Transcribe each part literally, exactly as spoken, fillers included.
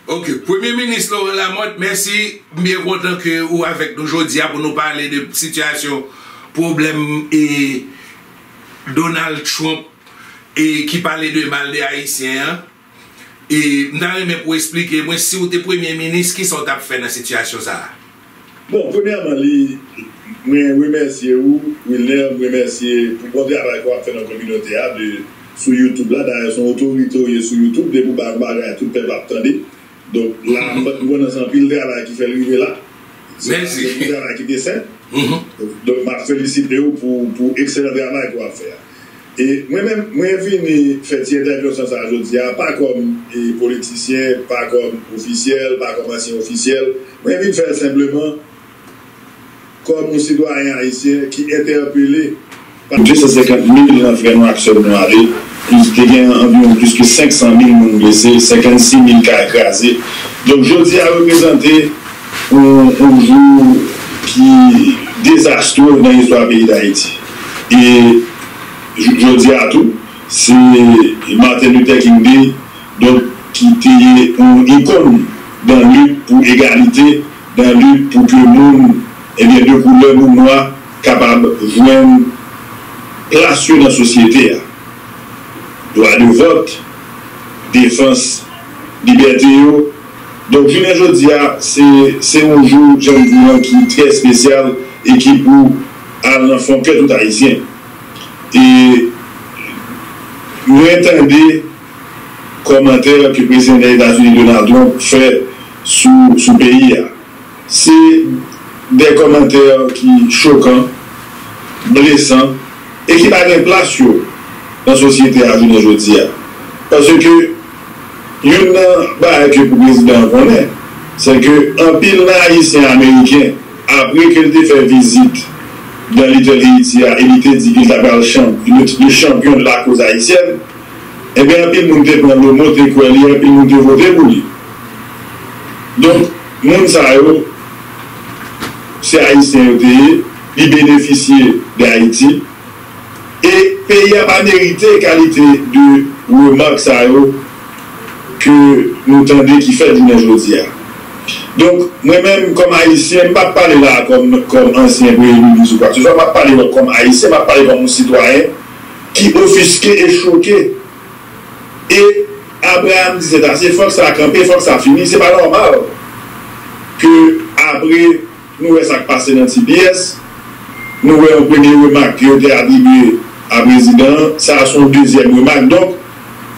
Ok, Premye Minis Laurent Lamothe, mèsi. M byen kontan ke ou avèk nou jodi a pou nou pale de sitiyasyon, pwoblèm e Donald Trump e ki pale de mal de Ayisyen an. E m ta renmen pou w eksplike mwen, si w te Premye Minis, kisa w t ap fè nan sitiyasyon sa a? Bon, premyèman, li, mwen remèsye ou, Wilner, mwen remèsye pou bon travay ke w ap fè nan kominote a, de, sou YouTube la. Dayè, se yon otorite w ye sou YouTube, depi w bay yon bagay, tout pèp ap tande. Donk, la, m konn nan se anpil travay ki fè l rive la. Se, se yon travay ki te senp. Donk, m ap felisite w pou, pou ekselan travay ke w ap fè a. E mwen menm, mwen vini fè ti entèvansyon sa a jodi a, pa kòm, e, politisyen, pa kòm ofisyèl, pa kòm ansyen ofisyèl. Mwen vin fè l senpleman kòm yon sitwayen ayisyen ki entèpele pa de san senkant mil nan frè nou ak sè nou ale, plis, te gen anviwon plis ke senk san mil moun blese, senkannsis mil kay kraze. Donk, jodi a reprezante yon, yon jou ki dezastre nan istwa peyi Dayiti. E j-, jodi a tou, se Martin Luther King Day, donk, ki te ye yon ikòn nan lit pou egalite, nan lit pou ke moun, ebyen, de koulè, moun nwa, kapab jwenn plas yo nan sosyete a. Dwa de vòt, defans libète yo. Donk, jounen jodi a, se, se yon jou, jan m di w lan, ki trè espesyal e ki pou al nan fon kè tout Ayisyen. E mwen tande kòmantè ke prezidan Etazini Donald Trump fè sou, sou peyi a. Se de kòmantè ki chokan, blesan, e ki pa gen plas yo nan sosyete a jounen jodi a. Paske youn nan bagay ke pou prezidan an konnen, se ke anpil nan Ayisyen Ameriken, apre ke l te fè vizit nan Little Haiti a, e li te di ke l ta pral chanm-, le, le champion de la cause haïtienne, ebyen, anpil moun te pran l o mo, te kwè li, anpil moun te vote pou li. Donk, moun sa yo, se Ayisyen yo te ye, li benefisye de Ayiti. E peyi a pa merite kalite de remak sa yo ke nou tande ki fèt jounen jodi a. Donk, mwen menm, kòm Ayisyen, m p ap pale la kòm, kòm ansyen premye minis ou kwakeseswa, m ap pale kòm Ayisyen, m ap pale kòm yon sitwayen ki ofiske e choke. E Abraham di sètase, fòk sa kanpe, fòk sa fini, se pa nòmal ke apre nou wè sa k pase nan T B S, nou wè yon premye remak ke yo te atribye a prezidan an, sa a se yon dezyèm remak. Donk,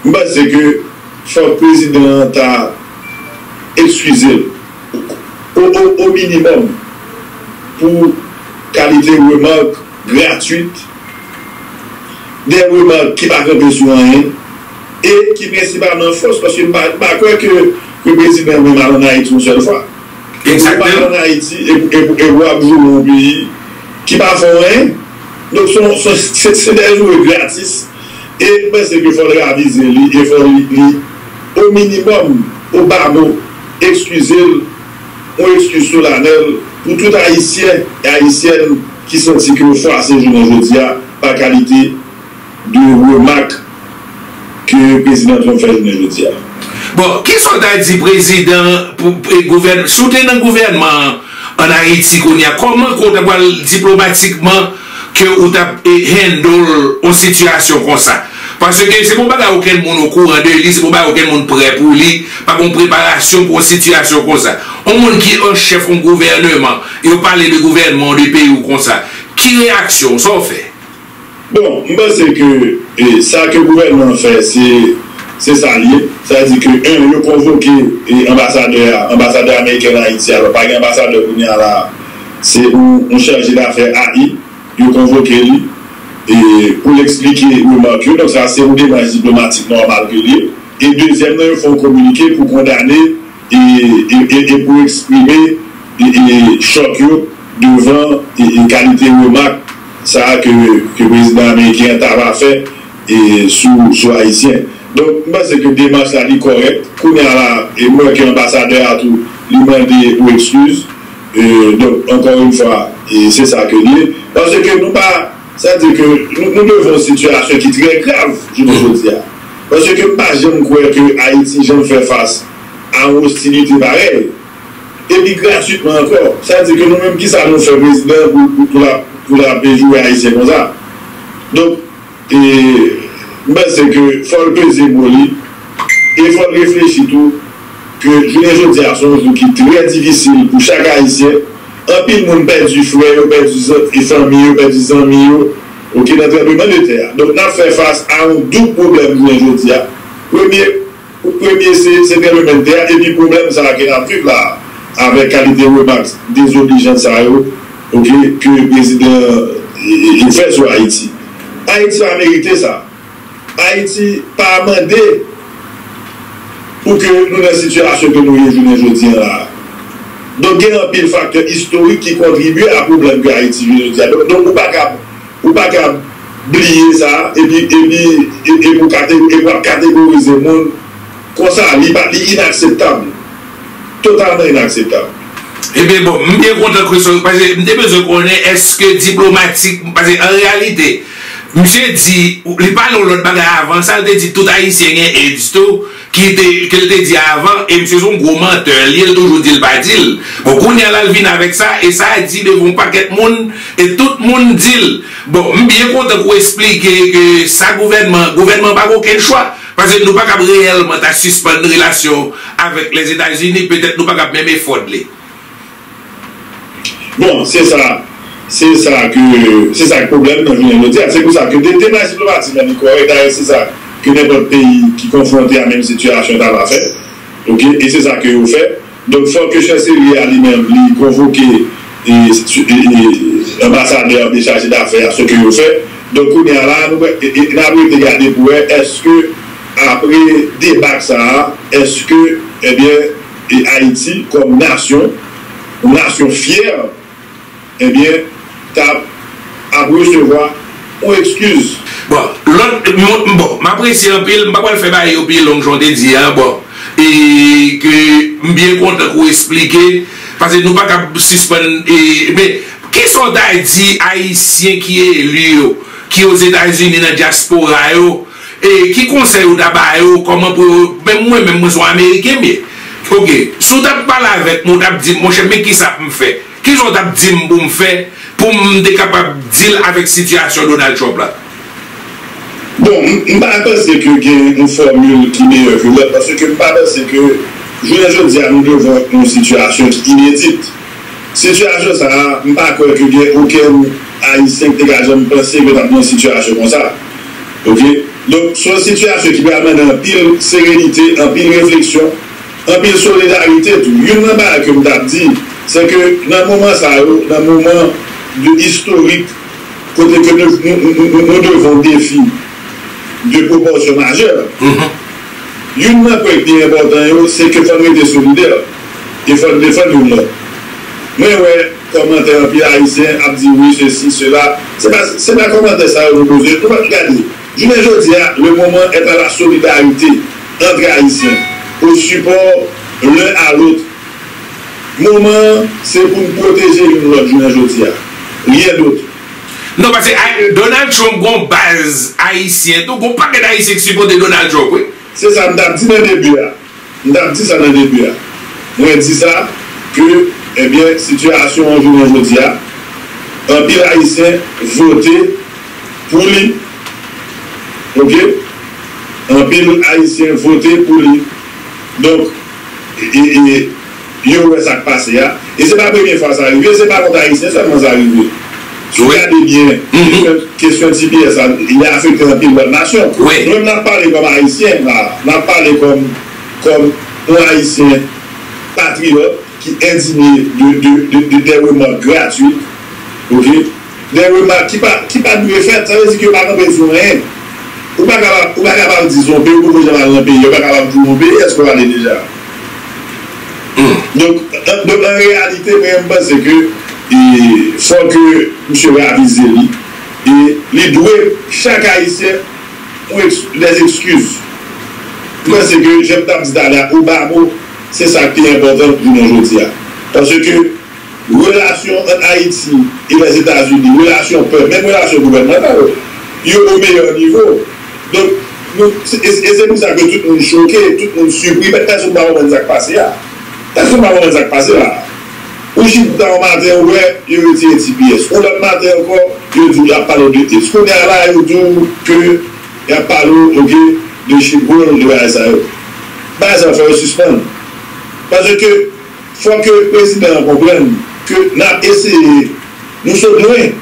m panse ke fòk prezidan an ta eskize l o, o, o minimòm pou kalite remak gratwit, de remak ki pa kanpe sou anyen, e ki prensipalman fos, paske m pa, m pa kwè ke, ke prezidan menm al ann Ayiti yon sèl fwa. Egzakteman. Ou pa al ann Ayiti e, e, e w ap joure yon peyi ki pa fè w anyen. Donk, se, se, se, se de joure gratis. E m panse ke fò l ravize li, e fò li, li, o minimòm, o ba mo, eskize l, yon eskiz solanèl pou tout Ayisyen e Ayisyèn ki santi ke yo fwase jounen jodi a pa kalite de remak ke prezidan Trump fè jounen jodi a. Bon, kisa w ta di prezidan pou, pou gouvèn-, si w te nan gouvènman an Ayiti kounye a, kòman ke w ta pral diplomatikman ke ou t ap, e, handle yon sitiyasyon konsa? Paske se pa yon bagay okenn moun okouran de li, se pa yon bagay okenn moun prè pou li, pa gen yon preparasyon pou yon sitiyasyon konsa. Yon moun ki an chèf yon gouvèneman, e yo pale de gouvènman w, de peyi w konsa, ki reyaksyon w, sa w fè? Bon, m panse ke, e, sa ke gouvènman an fè, se, se sa l ye. Sa vle di ke, en, yo konvoke, e, anbasadè a, anbasadè ameriken an Ayiti, alò pa gen anbasadè kounye a la, se yon, yon chaje dafè A I, yo konvoke li, e, pou l eksplike remak yo. Donk, sa se yon demach diplomatik nòmal ke l ye. E dezyèm nan, yo fè yon kominike pou kondane e, e, e, e pou eksprime, e, e, chòk yo devan, e, e, kalite remak sa a ke, ke prezidan ameriken an ta va fè, e, sou, sou Ayisyen. Donk, m panse ke demach la, li kòrèk. Kounye a la, e, m wè ke anbasadè a tou, li mande yon ekskiz. E, donk, ankò yon fwa, e, se sa ke l ye. Paske nou pa, sa di ke nou, nou devan yon sitiyasyon ki trè grav, jounen jodi a. Paske m pa janm kwè ke Ayiti janm fè fas a yon ostilite parèy. Epi gratwitman ankò. Sa vle di ke nou menm, kisa nou fè prezidan pou, pou, pou l ap, pou l ap joure Ayisyen konsa? Donk, e, m panse ke fò l peze mo li, e fò l reflechi tou, ke jounen jodi a se yon jou ki trè difisil pou chak Ayisyen. Anpil moun pèdi frè yo, pèdi zan-, e fanmi yo, pèdi zanmi yo, oke, nan tranblemanntè a. Donk, n ap fè fas a yon doub pwoblèm jounen jodi a. Premye, premye se, se tranblemanntè a, epi pwoblèm sa a ke n ap viv la, avèk kalite remak dezoblijan sa yo, oke, ke prezidan, e, e, e fè sou Ayiti. Ayiti pa merite sa. Ayiti pa mande pou ke nou nan sitiyasyon ke nou ye jounen jodi an la a. Donk, gen anpil faktè istorik ki kontribye a pwoblèm ke Ayiti jwenn jodi a. Donk, donk, ou pa ka, ou pa ka bliye sa, epi, epi, e, epi w kate-, epi w ap kategorize moun konsa, li pa, li inakseptab. Totalman inakseptab. Ebyen, bon, m byen kontan ke sa, paske m te bezwen konnen èske diplomatik, paske an reyalite, misye di, li pale yon lòt bagay avan, sa l te di tout Ayisyen gen AIDS tou, ki te, ke l te di avan, e misye se yon gwo mantè, li, l toujou di l pa di l. Bon, kounye a la, l vin avèk sa, e sa a di devan yon pakèt moun, e tout moun di l. Bon, m byen kontan pou w eksplike ke sa gouvènman, gouvènman pa gen okenn chwa, paske nou pa kab reyèlman ta sispann relasyon avèk Lèzetazini, petèt nou pa kab menm efòd li. Bon, se sa, se sa ke, se sa k pwoblèm nan jounen jodi a. Se pou sa ke de-, demach diplomatik lan li kòrèk, dayè se sa ke nenpòt peyi ki konfwonte a menm sitiyasyon ta va fè. Oke? E se sa ke yo fè. Donk, fò ke chanselye a li menm, li konvoke, e, e, e, anbasadè an dechaje dafè a, se ke yo fè. Donk, kounye a la, nou, e, e, n ap rete gade pou wè, èske, apre debak sa a, èske, ebyen, e Ayiti, kòm nasyon, yon nasyon fyè, ebyen, t ap, ap resevwa yon ekskiz. Bon, lòt, m, bon, m apresye anpil, m pa pral fè bagay yo pi long jan w te di a, bon, e ke m byen kontan ke w eksplike, paske nou pa kab sispann, e, men, kisa w ta di Ayisyen ki eli yo, ki Ozetazini nan dyaspora yo, e ki konsèy ou ta ba yo, kòman pou yo, menm mwen, menm mwen se yon Ameriken m ye. Oke, si w t ap pale avèk mwen, w t ap di m, monchè, men kisa pou m fè? Kisa w t ap di m pou m fè pou m te kapab deal avèk sitiyasyon Donald Trump la? Bon, m, m pa panse ke gen yon fòmil ki meyè ke lòt, paske m pa panse ke jounen jodi a nou devan yon sitiyasyon ki inedit. Sitiyasyon sa a, m pa kwè ke gen okenn Ayisyen ki te ka janm panse ke t ap gen yon sitiyasyon konsa. Oke? Donk, se yon sitiyasyon ki pral mande anpil serenite, anpil refleksyon, anpil solidarite tou. Youn nan bagay ke m t ap di, se ke nan moman sa yo, nan moman de istorik, kote ke nou, nou, nou, nou, nou devan defi de pwopòsyon majè, youn nan pwen ki pi enpòtan yo, se ke fò n rete solidè e fò n defann youn lòt. Mwen wè kòmantè anpil Ayisyen ap di wi, sesi, sela. Se pa, se pa kòmantè sa yo nou bezwen. Nou pa gade. Jounen jodi a, le moment est à la solidarité entre Haïtiens, au support l'un à l'autre. Moman an, se pou n pwoteje youn lòt jounen jodi a. Rien d'autre. Non, paske a, Donald Trump gon baz ayisyen tou, gon pakèt ayisyen ki sipòte Donald Trump, wi. Se sa m t ap di nan debi a. M t ap di sa nan debi a. Mwen di sa, ke, ebyen, sitiyasyon an jounen jodi a, anpil Ayisyen vote pou li. Oke? Anpil Ayisyen vote pou li. Donk, e, e, e, yo wè sa k pase a. E se pa premye fwa sa rive, se pa kont Ayisyen sèlman sa rive. Si w gade byen, kesyon, kesyon T P S la, li afekte anpil lòt nasyon. Nou menm n ap pale kòm Ayisyen la, n ap pale kòm, kòm yon Ayisyen patriyòt ki endinye de, de, de, de, de remak gratwit, oke? De remak ki pa, ki pa dwe fèt, sa vle di ke yo pa kanpe sou anyen. Ou pa kapab, ou pa kapab di se yon peyi, ou poko janm al nan peyi, yo pa kapab di w yon peyi, èske w ale deja? Donk, an, donk, an reyalite, mwen, m panse ke, e, fò ke misye ravize li, e li dwe chak Ayisyen yon ex-, des excuses. M panse ke, jan m t ap di talè a, ou ba mo, se sa k pi enpòtan jounen jodi a. Paske relasyon ant Ayiti e Lèzetazini, relasyon pè, menm relasyon gouvènmantal, yo o meyè nivo. Donk, Nou, se, e, e se pou sa ke tout moun choke, tout moun sipri, pèsonn pa konprann sa k pase a. Pèsonn pa konprann sa k pase la. Ou chita yon maten, ou wè, yo retire T P S. Yon lòt maten ankò, yo di w y ap pale w de AIDS. Kounye a la, yo di w ke y ap pale w, oke, de chip gold, de bagay sa yo. Bagay sa yo fò yo sispann. Paske fò ke prezidan an konprann ke n ap eseye, nou sot lwen.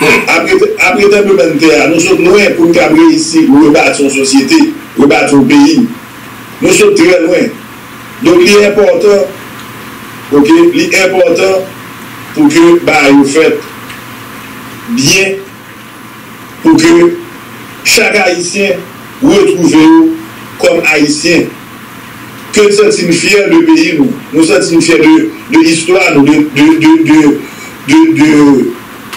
Apre, apre tranblemanntè a, nou sot lwen pou n kab reyisi rebati yon sosyete, rebati yon peyi. Nou sot trè lwen. Donk, li enpòtan, oke, li enpòtan pou ke bagay yo fèt byen, pou ke chak Ayisyen retwouve yo kòm Ayisyen, ke n santi n fyè de peyi nou, nou santi n fyè de, de istwa nou, de, de, de, de, de, de,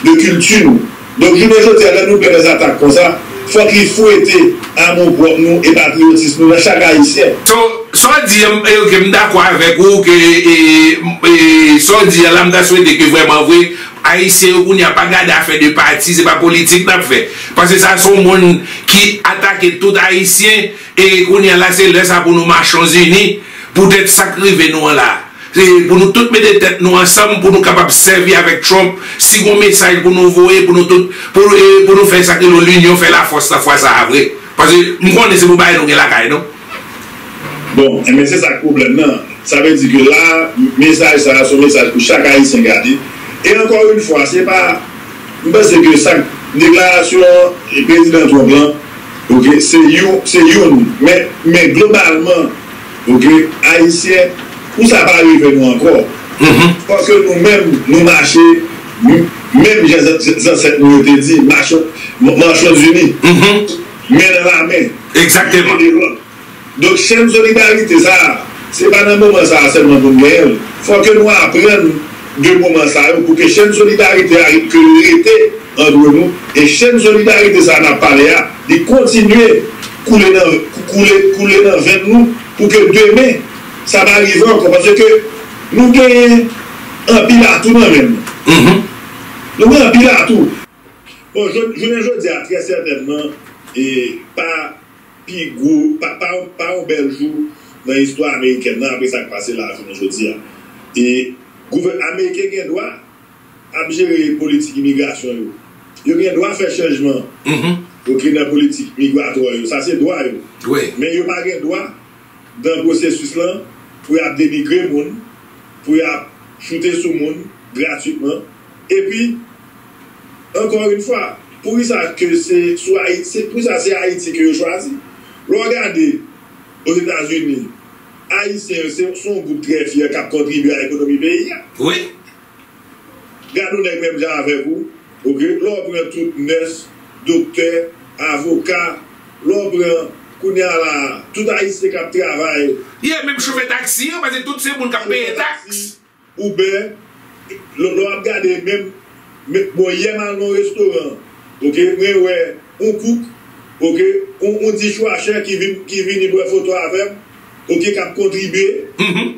de kilti nou. Donk, jounen jodi a, lè nou pran dè zatak konsa, fòk li fwete amoupwòp nou e patriyotis nou nan chak Ayisyen. So, sa w di a, m, e, ok, m dakò avèk ou ke, e, e, sa w di a la, m ta swete ke vrèman vre, Ayisyen yo kounye a pa gade afè de pati, se pa politik n ap fè. Paske sa se yon moun ki atake tout Ayisyen, e kounye a la, se lè sa pou nou mache yon zini, poutèt sa k rive nou an la. Se pou nou tout mete tèt nou ansanm, pou nou kapab sèvi avèk Trump, si gon mesaj pou nou voye, pou nou tout, pou, e, pou nou fè sa k rele linyon fè lafòs nan fwa sa a vre. Paske m konnen se pou bagay nou gen lakay nou. Bon, enben se sa k pwoblèm nan. Sa vle di ke la, mesaj sa a se yon mesaj pou chak Ayisyen gade. E ankò yon fwa, se pa, m panse ke sa, deklarasyon prezidan Trump lan, oke, se yon, se youn. Men, men globalman, oke, Ayisyen, pou sa pa rive nou ankò, fòk ke nou menm, nou mache, menm jan zan-, zansèt nou yo te di, mache, m-, manchon zini, men nan lamen, youn ede lòt. Donk, chèn solidarite sa a, se pa nan moman sa a sèlman pou n genyen l. Fò ke nou aprann de moman sa yo pou ke chèn solidarite a ke li rete antre nou, e chèn solidarite sa a n ap pale a, li kontinye koule nan, koule, koule nan venn nou pou ke demen, sa pa rive ankò. Paske nou genyen anpil atou nan men nou. Nou gen anpil atou. Bon, jou-, jounen jodi a, trè sètènman, e pa pi gwo, pa, pa, pa yon bèl jou nan istwa amerikèn nan apre sa k pase la jounen jodi a. E gouvè-, Ameriken gen dwa ap jere politik imigrasyon yo. Yo gen dwa fè chanjman, oke, nan politik migratwa yo. Sa se dwa yo. Men yo pa gen dwa nan pwosesis lan pou y ap denigre moun, pou y ap choute sou moun gratwitman. Epi, ankò yon fwa, poukisa ke se sou Ayiti, se, poukisa se Ayiti ke yo chwazi? Lè w gade Ozetazini, Ayisyen yo se, se yon gwoup trè fyè k ap kontribye a ekonomi peyi a. Wi. Gade yon nèg menm jan avèk ou, oke? Lè w pran tout nès, doktè, avoka, lè w pran, kounye a la, tout Ayisyen k ap travay. Yeah, menm chofè taksi yo, paske tout se moun k ap peye taks. Uber, lè, lè w ap gade menm, men, bon, yè m al nan yon restoran, oke, mwen wè yon kouk, oke, yon, yon dishwasher ki vin, ki vini pran foto avè m, oke, k ap kontribye.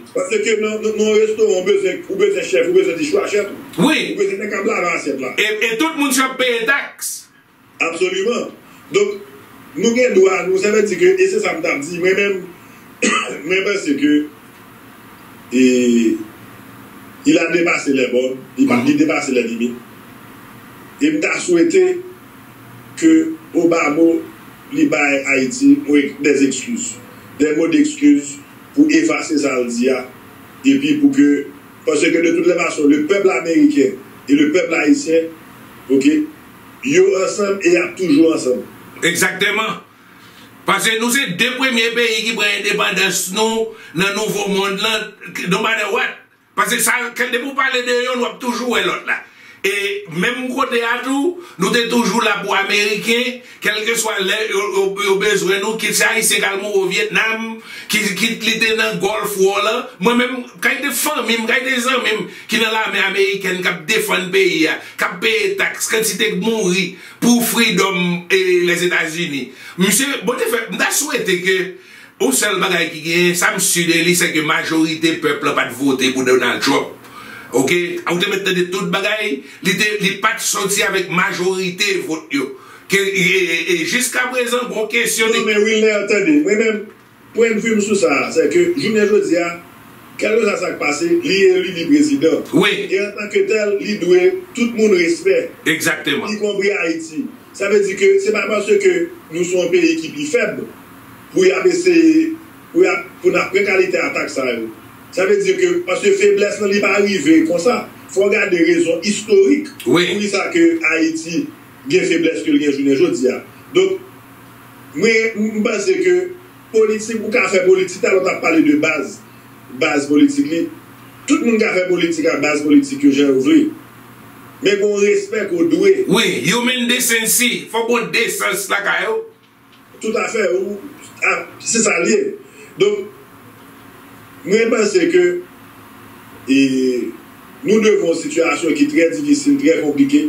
Paske nan, nan, nan yon restoran, ou bezwen, ou bezwen chèf, ou bezwen dishwasher tou. Wi. Ou bezwen nèg k ap lave asyèt la. E, e tout moun se ap peye taks. Absoliman. Donk, nou gen dwa, nou, sa vle di ke, e se sa m t ap di, mwen menm, mwen panse ke, e, il a dépassé les bornes, li pa, li depase lè limit. E m ta swete ke Obama, li bay Ayiti, mwen, des excuses, des mots d'excuse pou efase sa l di a, epi pou ke, paske de toutes les façons, le peuple américain et le peuple haïtien, oke, yo ansanm e y ap toujou ansanm. Egzakteman. Paske nou se de premye peyi ki pran endepandans nou nan nouvo mond lan, no matter what. Paske sa, kèl depi w pale de youn, w ap toujou wè lòt la. E menm kote a tou, nou te toujou la pou Ameriken, kèlkeswa lè yo, yo, yo bezwen nou, kit se Ayisyen k al mouri o Vyetnam, ki, kit li te nan Gulf War lan. Mwen menm, kalite fanmi m, kalite zanmi m ki nan lame amerikèn k ap defann peyi a, k ap peye taks, kantite k mouri pou freedom e Lèzetazini. Misye, bon, te fè, m ta swete ke yon sèl bagay ki genyen, sa m si de li, se ke majorite pèp lan pa t vote pou Donald Trump. Oke? Ou te mèt tande tout bagay, li te, li pa t soti avèk majorite vot yo. Ke, e, e, e, jiskaprezan, gon kesyon de. Non, men Wilner, tande, mwen menm, pwennvi m sou sa a, se ke jounen jodi a, kèlkeswa sa k pase, li eli, li prezidan. Wi. E antanke tèl, li dwe tout moun respè. Egzakteman. Ikonpri Ayiti. Sa vle di ke se pa paske nou se yon peyi ki pi fèb pou y ap eseye, pou y ap, pou n ap pran kalite atak sa yo. Sa vle di ke, paske feblès lan li pa rive konsa. Fò w gade rezon istorik poukisa ke Ayiti gen feblès ke l gen jounen jodi a. Donk, mwen, m panse ke politik, ou ka fè politik, talè w t ap pale de baz, baz politik li. Tout moun ka fè politik ak baz politik yo jan yo vle. Men gen yon respè ke w dwe. Wi, human decency. Fòk gon desans lakay ou. Toutafè, ou, a, se sa l ye. Donk, mwen panse ke e, nou devan yon sitiyasyon ki trè difisil, trè konplike,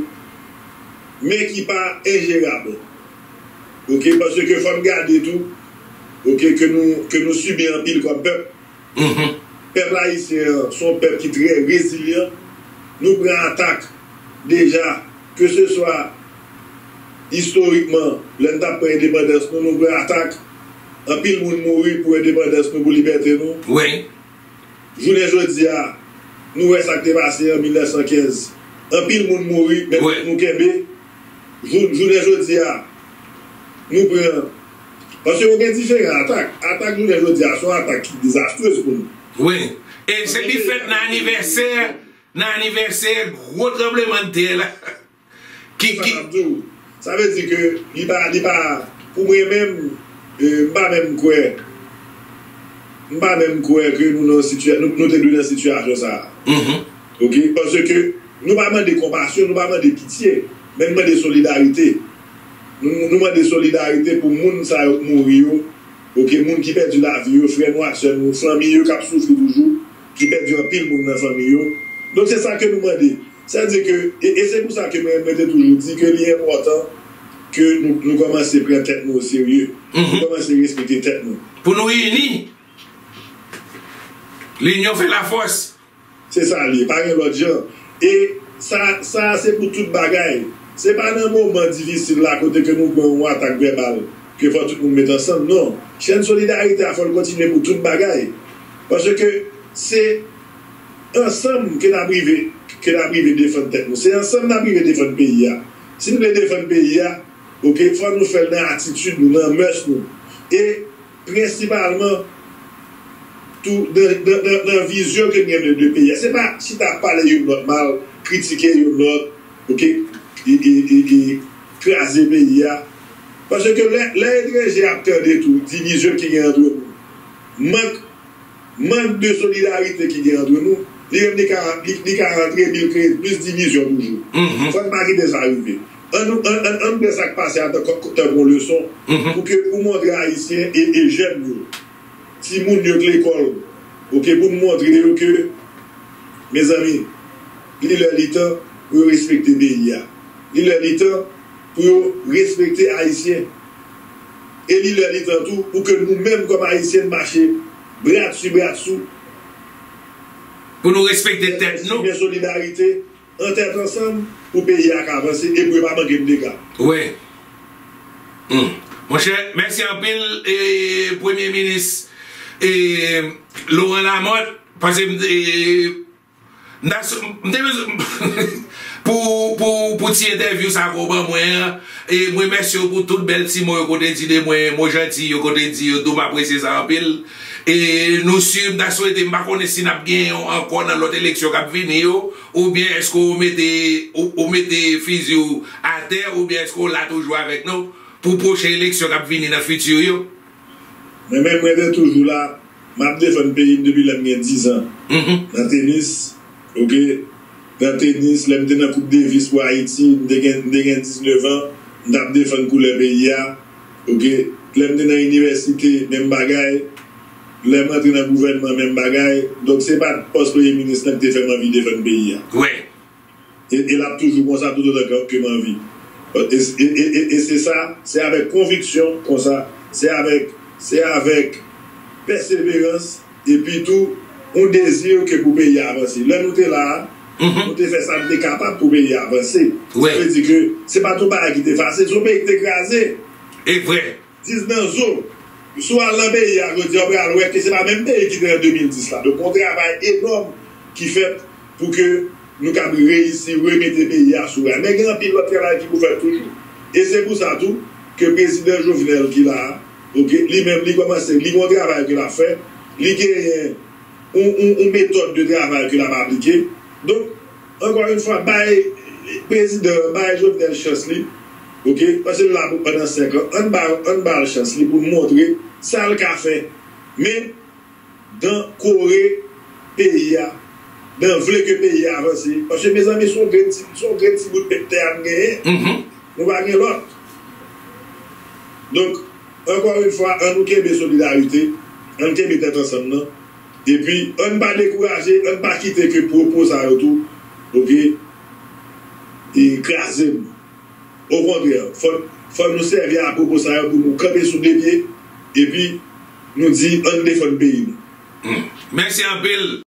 men ki pa enjerab. Oke, paske fò n gade tou, oke, ke nou, ke nou sibi anpil kòm pèp. Pèp ayisyen an se yon pèp ki trè rezilyan. Nou pran atak deja, keseswa istorikman, lè n t ap pran endepandans nou, nou pran atak. Anpil moun mouri pou endepandans nou, pou libète nou. Wi. Jounen jodi a, nou wè sa k te pase an mil nèf san kenz. Anpil moun mouri, men nou kenbe. Jou, jounen jodi a, nou pran. Paske yo gen diferan atak. Atak jounen jodi a, se yon atak ki dezastrez pou nou. Wi. E se li fèt nan anivèsè, nan anivèsè gwo tranblemanntè la. Ki, ki. Sa vle di ke li pa, li pa, pou mwen menm, e, m pa menm kwè, m pa menm kwè ke nou nan sitiyasyon, nou, nou te dwe nan sitiyasyon sa a. Oke? Paske nou pa mande konpasyon, nou pa mande pitye, men nou mande solidarite. Nou, nou mande solidarite pou moun sa yo k mouri yo, oke, moun ki pèdi lavi yo, frè nou ak sè nou, fanmi yo k ap soufri toujou, ki pèdi anpil moun nan fanmi yo. Donk se sa ke nou mande. Sa di ke, e, e se pou sa ke mwen, mwen te toujou di ke li enpòtan ke nou, nou kòmanse pran tèt nou oserye. Nou kòmanse respekte tèt nou. Pou nou ini. Linyon fè lafòs. Se sa l ye, pa gen lòt jan. E sa, sa se pou tout bagay. Se pa nan moman difisil la kote ke nou pran yon atak vèbal ke fò tout moun met ansanm. Non. Chèn solidarite a fò l kontinye pou tout bagay. Paske se ansanm ke n ap rive, ke n ap rive defann tèt nou. Se ansanm n ap rive defann peyi a. Si n vle defann peyi a, oke, fò nou fè l nan atitid nou, nan mès nou. E prensipalman, tou, nan, nan, nan, nan vizyon ke n gen de, de peyi a. Se pa chita ap pale youn lòt mal, kritike youn lòt, oke, e, e, e, e kraze peyi a. Paske lè, lè etranje ap tande tou divizyon ki gen antre nou, mank, mank de solidarite ki gen antre nou, li menm li ka, li, li ka rantre epi l kreye plis divizyon toujou. Fò n pa kite sa rive. Ann, ann, ann, ann pran sa k pase a tankou, tankou yon leson pou ke, pou montre Ayisyen e, e jèn yo, timoun yo k lekòl, oke, pou n montre yo ke, mezanmi, li lè li tan pou yo respekte peyi a. Li lè li tan pou yo respekte Ayisyen. E li lè li tan tou pou ke nou menm kòm Ayisyen n mache bradsou bradsou. Pou nou respekte tèt nou. Gen solidarite, an tèt ansanm pou peyi a ka avanse e pou yo pa manke n dega. Wi. Hmm. Monchè, mèsi anpil, e, Premye Minis, e, Laurent Lamothe, paske, e, m ta sou-, m te bezwen pou, pou, pou ti entèvyou sa ke w ban mwen an, e m remèsye w pou tout bèl ti mo yo ke w te di de mwen, mo janti yo ke w te di yo tou, m apresye sa anpil. E nou swiv, m ta swete, m pa konnen si n ap genyen w ankò nan lòt eleksyon k ap vini yo, oubyen èske w mete, ou, ou mete fizi w atè, oubyen èske w la toujou avèk nou pou pwochen eleksyon k ap vini nan fiti yo? Mwen menm, mwen te toujou la, m ap defann peyi m depi lè m gen diz an. Nan tenis, oke, nan tenis, lè m te nan Koup Davis pou Ayiti, m te gen, m te gen diznèf an, m t ap defann koulè peyi a, oke. Lè m te nan inivèsite, menm bagay. Lè m antre nan gouvènman, menm bagay. Donk, se pa t pòs premye minis lan ki te fè m anvi defann peyi a. Wi. E, e l ap toujou konsa toutotan ke, ke m anvi. E, e, e, e, e se sa, se avèk konviksyon konsa, se avèk, se avèk pèseverans, epi tou, yon dezi ke pou peyi a avanse. Lè nou te la a, Nou te fè sa n te kapab pou peyi a avanse. Sa vle di ke se pa t yon bagay ki te fasil, se yon peyi ki te kraze. E vre. Diz nan zo. Si w al nan peyi a jodi a, w pral wè ke se pa menm peyi ki te nan de mil dis la. Donk, yon travay enòm ki fèt pou ke nou kab reyisi remete peyi a sou ray. Men gen anpil lòt travay ki pou fèt toujou. E se pou sa tou ke prezidan Jovenel ki la a, oke, li menm, li kòmanse, li gen yon travay ke l ap fè, li genyen yon, yon, yon metòd de travay ke l ap aplike. Donk, ankò yon fwa, bay prezidan, bay Jovenel chans li, oke, paske l la pou pandan senk an, ann ba, ann ba l chans li pou l montre sa l ka fè. Men, dan kore peyi a, dan vle ke peyi a avanse. Paske, mezanmi, se yon grenn ti, se yon grenn ti bout pèp tè a n genyen. Nou pa gen lòt. Donk, ankò yon fwa, ann nou kenbe solidarite, ann kenbe tèt ansanm nan. Epi, ann pa dekouraje, ann pa kite ke pwopo sa yo tou, oke, e kraze n. Okontrè, fò, fò nou sèvi a pwopo sa yo pou nou kanpe sou de pye, epi nou di, ann defann peyi nou. Mèsi anpil.